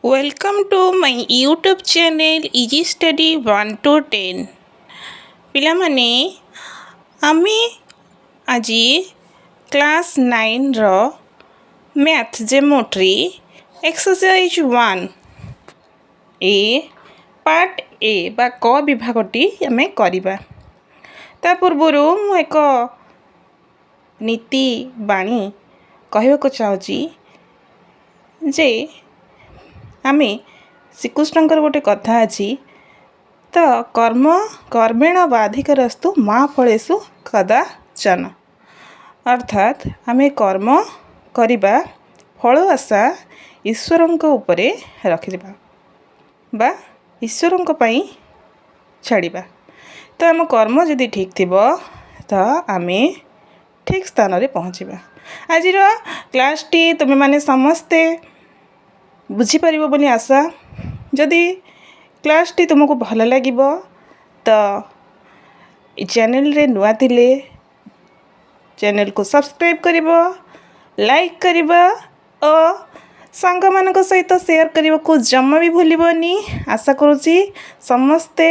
Welcome to my YouTube channel Easy Study 1 to 10. ପିଲାମାନେ, ଆମେ ଆଜି କ୍ଲାସ୍ 9ର ମ୍ୟାଥ୍ ଜେମୋଟ୍ରି ଏକ୍ସରସାଇଜ୍ 1 ଏ part ଏ ବା କ ବିଭାଗଟି ଆମେ କରିବା। ତା ପୂର୍ବରୁ ମୁଁ ଏକ ନୀତି ବାଣୀ କହିବାକୁ ଚାହୁଁଛି ଯେ ଆମେ ଶ୍ରୀକୃଷ୍ଣଙ୍କର ଗୋଟେ କଥା ଅଛି ତ, କର୍ମ କର୍ମଣ୍ୟ ବାଧିକାରସ୍ତୁ ମା ଫଳେଷୁ କଦାଚନ। ଅର୍ଥାତ୍ ଆମେ କର୍ମ କରିବା, ଫଳ ଆଶା ଈଶ୍ୱରଙ୍କ ଉପରେ ରଖିଦେବା ବା ଈଶ୍ୱରଙ୍କ ପାଇଁ ଛାଡ଼ିବା। ତ ଆମ କର୍ମ ଯଦି ଠିକ୍ ଥିବ, ତ ଆମେ ଠିକ୍ ସ୍ଥାନରେ ପହଞ୍ଚିବା। ଆଜିର କ୍ଲାସ୍ଟି ତୁମେମାନେ ସମସ୍ତେ ବୁଝିପାରିବ ବୋଲି ଆଶା। ଯଦି କ୍ଲାସ୍ଟି ତୁମକୁ ଭଲ ଲାଗିବ, ତ ଏ ଚ୍ୟାନେଲରେ ନୂଆ ଥିଲେ ଚ୍ୟାନେଲକୁ ସବସ୍କ୍ରାଇବ୍ କରିବ, ଲାଇକ୍ କରିବ ଓ ସାଙ୍ଗମାନଙ୍କ ସହିତ ସେୟାର କରିବାକୁ ଜମା ବି ଭୁଲିବନି। ଆଶା କରୁଛି ସମସ୍ତେ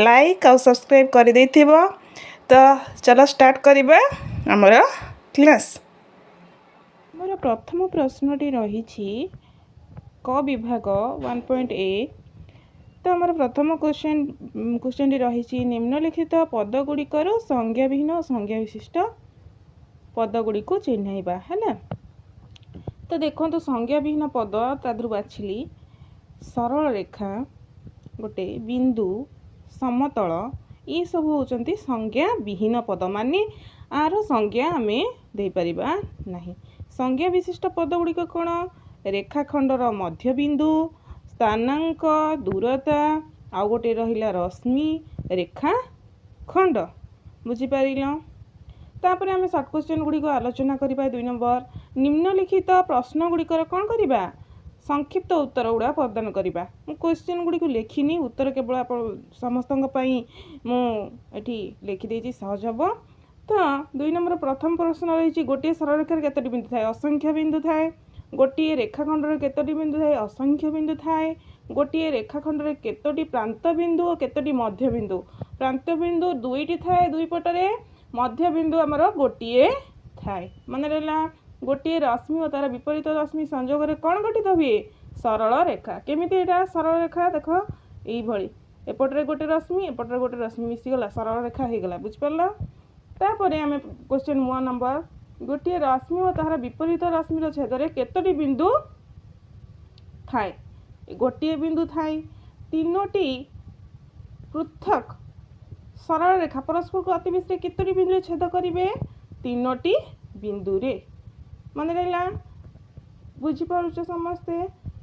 ଲାଇକ୍ ଆଉ ସବସ୍କ୍ରାଇବ୍ କରିଦେଇଥିବ। ତ ଚାଲ, ଷ୍ଟାର୍ଟ କରିବା ଆମର କ୍ଲାସ୍। ଆମର ପ୍ରଥମ ପ୍ରଶ୍ନଟି ରହିଛି କ ବିଭାଗ 1.ଏ। ତ ଆମର ପ୍ରଥମ କ୍ୱେଶ୍ଚନ୍ଟି ରହିଛି, ନିମ୍ନଲିଖିତ ପଦଗୁଡ଼ିକରୁ ସଂଜ୍ଞାବିହୀନ ଓ ସଂଜ୍ଞା ବିଶିଷ୍ଟ ପଦଗୁଡ଼ିକୁ ଚିହ୍ନାଇବା। ହେଲା ତ, ଦେଖନ୍ତୁ, ସଂଜ୍ଞାବିହୀନ ପଦ ତା ଦେହରୁ ବାଛିଲି ସରଳ ରେଖା, ଗୋଟେ ବିନ୍ଦୁ, ସମତଳ। ଏସବୁ ହେଉଛନ୍ତି ସଂଜ୍ଞାବିହୀନ ପଦ, ମାନେ ଆର ସଂଜ୍ଞା ଆମେ ଦେଇପାରିବା ନାହିଁ। ସଂଜ୍ଞା ବିଶିଷ୍ଟ ପଦ ଗୁଡ଼ିକ କ'ଣ? ରେଖାଖଣ୍ଡର ମଧ୍ୟବିନ୍ଦୁ, ସ୍ଥାନାଙ୍କ, ଦୂରତା, ଆଉ ଗୋଟେ ରହିଲା ରଶ୍ମି, ରେଖା ଖଣ୍ଡ। ବୁଝିପାରିଲ? ତାପରେ ଆମେ ସର୍ଟ କ୍ୱେଶ୍ଚନ୍ ଗୁଡ଼ିକ ଆଲୋଚନା କରିବା। 2 ନମ୍ବର, ନିମ୍ନଲିଖିତ ପ୍ରଶ୍ନ ଗୁଡ଼ିକର କ'ଣ କରିବା? ସଂକ୍ଷିପ୍ତ ଉତ୍ତର ଗୁଡ଼ା ପ୍ରଦାନ କରିବା। ମୁଁ କ୍ୱେଶ୍ଚନ୍ ଗୁଡ଼ିକୁ ଲେଖିନି, ଉତ୍ତର କେବଳ ଆପଣ ସମସ୍ତଙ୍କ ପାଇଁ ମୁଁ ଏଠି ଲେଖିଦେଇଛି, ସହଜ ହେବ। ତ 2 ନମ୍ବର ପ୍ରଥମ ପ୍ରଶ୍ନ ରହିଛି, ଗୋଟିଏ ସରଳରେଖାରେ କେତୋଟି ବିନ୍ଦୁ ଥାଏ? ଅସଂଖ୍ୟ ବିନ୍ଦୁ ଥାଏ। ଗୋଟିଏ ରେଖାଖଣ୍ଡରେ କେତୋଟି ବିନ୍ଦୁ ଥାଏ? ଅସଂଖ୍ୟ ବିନ୍ଦୁ ଥାଏ। ଗୋଟିଏ ରେଖାଖଣ୍ଡରେ କେତୋଟି ପ୍ରାନ୍ତ ବିନ୍ଦୁ ଓ କେତୋଟି ମଧ୍ୟବିନ୍ଦୁ? ପ୍ରାନ୍ତ ବିନ୍ଦୁ ଦୁଇଟି ଥାଏ ଦୁଇ ପଟରେ, ମଧ୍ୟବିନ୍ଦୁ ଆମର ଗୋଟିଏ ଥାଏ। ମନେ ରହିଲା? ଗୋଟିଏ ରଶ୍ମି ଓ ତାର ବିପରୀତ ରଶ୍ମି ସଂଯୋଗରେ କ'ଣ ଗଠିତ ହୁଏ? ସରଳ ରେଖା। କେମିତି ଏଇଟା ସରଳ ରେଖା? ଦେଖ, ଏଇଭଳି ଏପଟରେ ଗୋଟେ ରଶ୍ମି, ଏପଟରେ ଗୋଟେ ରଶ୍ମି ମିଶିଗଲା, ସରଳ ରେଖା ହେଇଗଲା। ବୁଝିପାରିଲ? ତାପରେ ଆମେ କ୍ୱେଶ୍ଚନ୍ 1 ନମ୍ବର, ଗୋଟିଏ ରଶ୍ମି ଓ ତାହାର ବିପରୀତ ରଶ୍ମିର ଛେଦରେ କେତୋଟି ବିନ୍ଦୁ ଥାଏ? ଗୋଟିଏ ବିନ୍ଦୁ ଥାଏ। ତିନୋଟି ପୃଥକ୍ ସରଳ ରେଖା ପରସ୍ପରକୁ ଅତି ବେଶୀରେ କେତୋଟି ବିନ୍ଦୁରେ ଛେଦ କରିବେ? ତିନୋଟି ବିନ୍ଦୁରେ। ମନେ ରହିଲା? ବୁଝିପାରୁଛ ସମସ୍ତେ?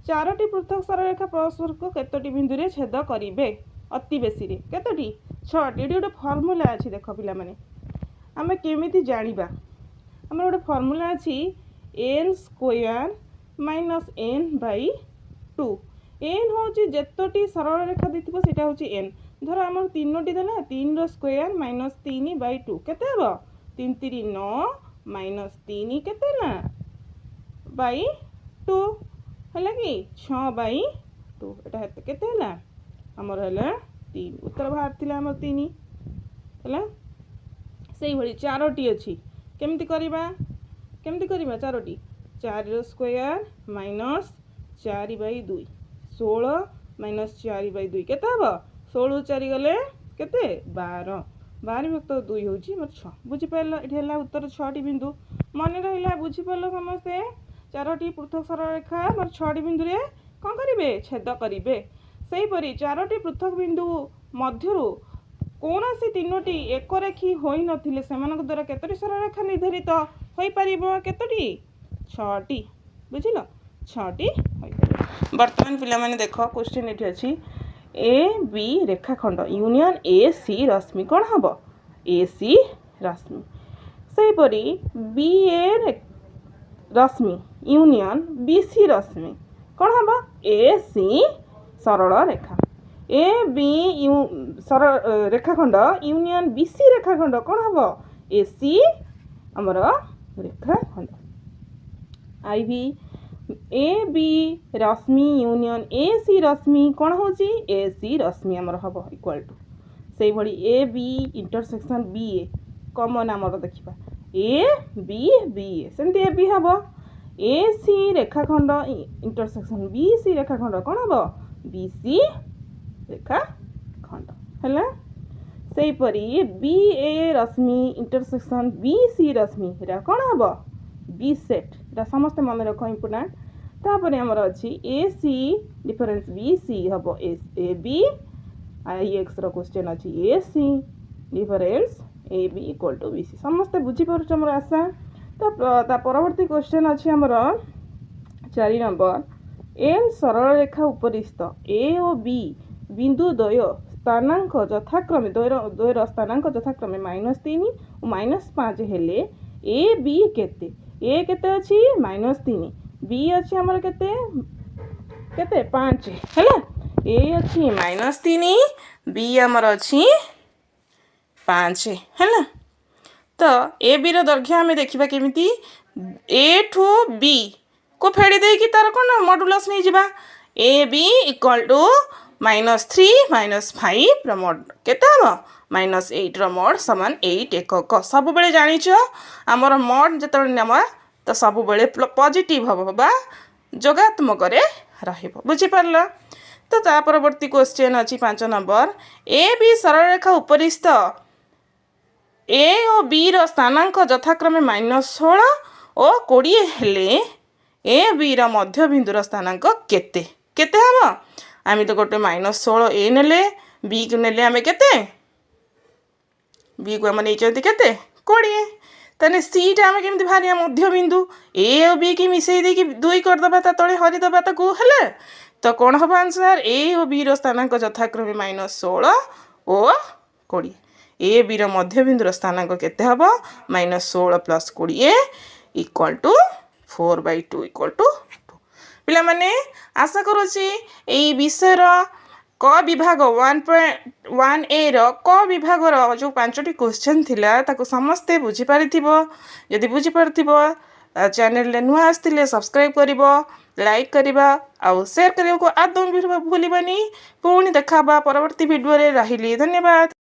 ଚାରୋଟି ପୃଥକ୍ ସରଳରେଖା ପରସ୍ପରକୁ କେତୋଟି ବିନ୍ଦୁରେ ଛେଦ କରିବେ ଅତି ବେଶୀରେ? କେତୋଟି? ଛଅଟି। ଏଠି ଗୋଟେ ଫର୍ମୁଲା ଅଛି, ଦେଖ ପିଲାମାନେ, ଆମେ କେମିତି ଜାଣିବା? ଆମର ଗୋଟେ ଫର୍ମୁଲା ଅଛି, n square minus n by 2। N ହେଉଛି ଯେତୋଟି ସରଳ ରେଖା ଦେଇଥିବ, ସେଇଟା ହେଉଛି ଏନ୍। ଧର ଆମର ତିନୋଟି ଦେଲା, ତିନିର ସ୍କୋୟାର ମାଇନସ୍ ତିନି ବାଇ ଟୁ କେତେ ହେବ? ତିନି ତିରି ନଅ ମାଇନସ୍ ତିନି କେତେ ହେଲା? ବାଇ ଟୁ ହେଲା କି ଛଅ ବାଇ ଟୁ। ଏଇଟା କେତେ ହେଲା? ଆମର ହେଲା ତିନି। ଉତ୍ତର ବାହାରିଥିଲା ଆମର ତିନି ହେଲା। ସେଇଭଳି ଚାରୋଟି ଅଛି, କେମିତି କରିବା? କେମିତି କରିବା? ଚାରୋଟି, ଚାରିର ସ୍କୋୟାର ମାଇନସ୍ ଚାରି ବାଇ ଦୁଇ, 16 ମାଇନସ୍ ଚାରି ବାଇ ଦୁଇ କେତେ ହେବ? 16ରୁ ଚାରି ଗଲେ କେତେ? 12। 12 ବିଭକ୍ତ ଦୁଇ ହେଉଛି ଆମର ଛଅ। ବୁଝିପାରିଲ? ଏଠି ହେଲା ଉତ୍ତର ଛଅଟି ବିନ୍ଦୁ। ମନେ ରହିଲା? ବୁଝିପାରିଲ ସମସ୍ତେ? ଚାରୋଟି ପୃଥକ ସରଳରେଖା ଆମର ଛଅଟି ବିନ୍ଦୁରେ କ'ଣ କରିବେ? ଛେଦ କରିବେ। ସେହିପରି ଚାରୋଟି ପୃଥକ ବିନ୍ଦୁ ମଧ୍ୟରୁ କୌଣସି ତିନୋଟି ଏକରେଖୀ ହୋଇନଥିଲେ ସେମାନଙ୍କ ଦ୍ୱାରା କେତୋଟି ସରଳରେଖା ନିର୍ଦ୍ଧାରିତ ହୋଇପାରିବ? କେତୋଟି? ଛଅଟି। ବୁଝିଲ? ଛଅଟି ହୋଇପାରିବ। ବର୍ତ୍ତମାନ ପିଲାମାନେ ଦେଖ, କ୍ୱେଶ୍ଚନ୍ ଏଠି ଅଛି, ଏ ବି ରେଖାଖଣ୍ଡ ୟୁନିୟନ୍ ଏ ସି ରଶ୍ମି କ'ଣ ହେବ? ଏ ସି ରଶ୍ମି। ସେହିପରି ବି ଏ ରଶ୍ମି ୟୁନିୟନ୍ ବି ସି ରଶ୍ମି କ'ଣ ହେବ? ଏ ସି ସରଳ ରେଖା। ଏ ବି you ସରଳ ରେଖାଖଣ୍ଡ ୟୁନିୟନ୍ ବି ସି ରେଖାଖଣ୍ଡ କ'ଣ ହେବ? ଏ ସି ଆମର ରେଖାଖଣ୍ଡ। I V, ଏ ବି ରଶ୍ମି ୟୁନିୟନ୍ ଏ ସି ରଶ୍ମି କ'ଣ ହେଉଛି? ଏ ସି ରଶ୍ମି ଆମର ହେବ ଇକ୍ୱାଲ୍ ଟୁ। ସେଇଭଳି ଏ ବି ଇଣ୍ଟରସେକ୍ସନ୍ ବି ଏ, କମନ୍ ଆମର ଦେଖିବା ଏ ବି ବି ଏ, ସେମିତି ଏ ବି ହେବ। ଏ ସି ରେଖାଖଣ୍ଡ ଇଣ୍ଟରସେକ୍ସନ୍ ବି ସି ରେଖାଖଣ୍ଡ କ'ଣ ହେବ? ବି ସି ରେଖାଖଣ୍ଡ ହେଲା। ସେହିପରି ବି ଏ ରଶ୍ମି ଇଣ୍ଟରସେକ୍ସନ୍ ବି ସି ରଶ୍ମି, ଏଇଟା କ'ଣ ହେବ? ବି ସେଟ୍। ଏଇଟା ସମସ୍ତେ ମନେ ରଖ, ଇମ୍ପୋର୍ଟାଣ୍ଟ। ତାପରେ ଆମର ଅଛି A C difference B C ହେବ ଏ ବି। I ଏକ୍ସର କ୍ୱେଶ୍ଚନ୍ ଅଛି, A C difference A B equal to B C. ସମସ୍ତେ ବୁଝିପାରୁଛ ମୋର ଆଶା। ତ ତା ପରବର୍ତ୍ତୀ କ୍ୱେଶ୍ଚନ୍ ଅଛି ଆମର 4 ନମ୍ବର। ଏଲ୍ ସରଳ ରେଖା ଉପରିସ୍ଥ ଏ ଓ ବି ବିନ୍ଦୁ ଦ୍ୱୟ ସ୍ଥାନାଙ୍କ ଯଥାକ୍ରମେ ଦ୍ୱୟର ସ୍ଥାନାଙ୍କ ଯଥାକ୍ରମେ -3 ଓ -5 ହେଲେ ଏ ବି କେତେ? ଏ କେତେ ଅଛି? -3। ବି ଅଛି ଆମର କେତେ? କେତେ? 5 ହେଲା। ଏ ଅଛି -3, ବି ଆମର ଅଛି 5 ହେଲା। ତ ଏ ବିର ଦୈର୍ଘ୍ୟ ଆମେ ଦେଖିବା କେମିତି? ଏ ଠୁ ବି କୁ ଫେଡ଼ି ଦେଇକି ତାର କ'ଣ ମଡୁଲସ୍ ନେଇଯିବା। ଏ ବି ଇକ୍ୱାଲ୍ ଟୁ -3 -5ର ମଡ୍ କେତେ ହେବ? -8ର ମଡ୍ ସମାନ 8 ଏକକ। ସବୁବେଳେ ଜାଣିଛ, ଆମର ମଡ୍ ଯେତେବେଳେ ନେବା ତ ସବୁବେଳେ ପଜିଟିଭ୍ ହେବ ବା ଯୋଗାତ୍ମକରେ ରହିବ। ବୁଝିପାରିଲ ତ? ତା ପରବର୍ତ୍ତୀ କ୍ୱେଶ୍ଚନ୍ ଅଛି 5 ନମ୍ବର। ଏ ବି ସରଳରେଖା ଉପରିସ୍ଥ ଏ ଓ ବିର ସ୍ଥାନାଙ୍କ ଯଥାକ୍ରମେ -16 ଓ 20 ହେଲେ ଏ ବିର ମଧ୍ୟବିନ୍ଦୁର ସ୍ଥାନାଙ୍କ କେତେ? କେତେ ହେବ? ଆମେ ତ ଗୋଟେ -16 ଏ ନେଲେ, ବିକୁ ନେଲେ ଆମେ କେତେ? ବିକୁ ଆମେ ନେଇଛନ୍ତି କେତେ? 20। ତାହେଲେ ସିଟା ଆମେ କେମିତି ବାହାରିବା? ମଧ୍ୟବିନ୍ଦୁ ଏ ଓ ବି କି ମିଶାଇ ଦେଇକି 2 କରିଦେବା, ତା ତଳେ ହରିଦେବା ତାକୁ। ହେଲା ତ? କ'ଣ ହେବ ଆନ୍ସର୍? ଏ ଓ ବିର ସ୍ଥାନାଙ୍କ ଯଥାକ୍ରମେ -16 ଓ 20। ଏ ବିର ମଧ୍ୟବିନ୍ଦୁର ସ୍ଥାନାଙ୍କ କେତେ ହେବ? -16 plus 20 equal to 4 by 2 equal to 2। ପିଲାମାନେ, ଆଶା କରୁଛି ଏଇ ବିଷୟର କ ବିଭାଗ 1.1 ଏର କ ବିଭାଗର ଯେଉଁ ପାଞ୍ଚଟି କ୍ୱେଶ୍ଚନ୍ ଥିଲା, ତାକୁ ସମସ୍ତେ ବୁଝିପାରିଥିବ। ଯଦି ବୁଝିପାରିଥିବ, ଚ୍ୟାନେଲରେ ନୂଆ ଆସିଥିଲେ ସବସ୍କ୍ରାଇବ୍ କରିବ, ଲାଇକ୍ କରିବା ଆଉ ସେୟାର କରିବାକୁ ଆଦୌ ବି ଭୁଲିବନି। ପୁଣି ଦେଖା ହେବା ପରବର୍ତ୍ତୀ ଭିଡ଼ିଓରେ। ରହିଲି, ଧନ୍ୟବାଦ।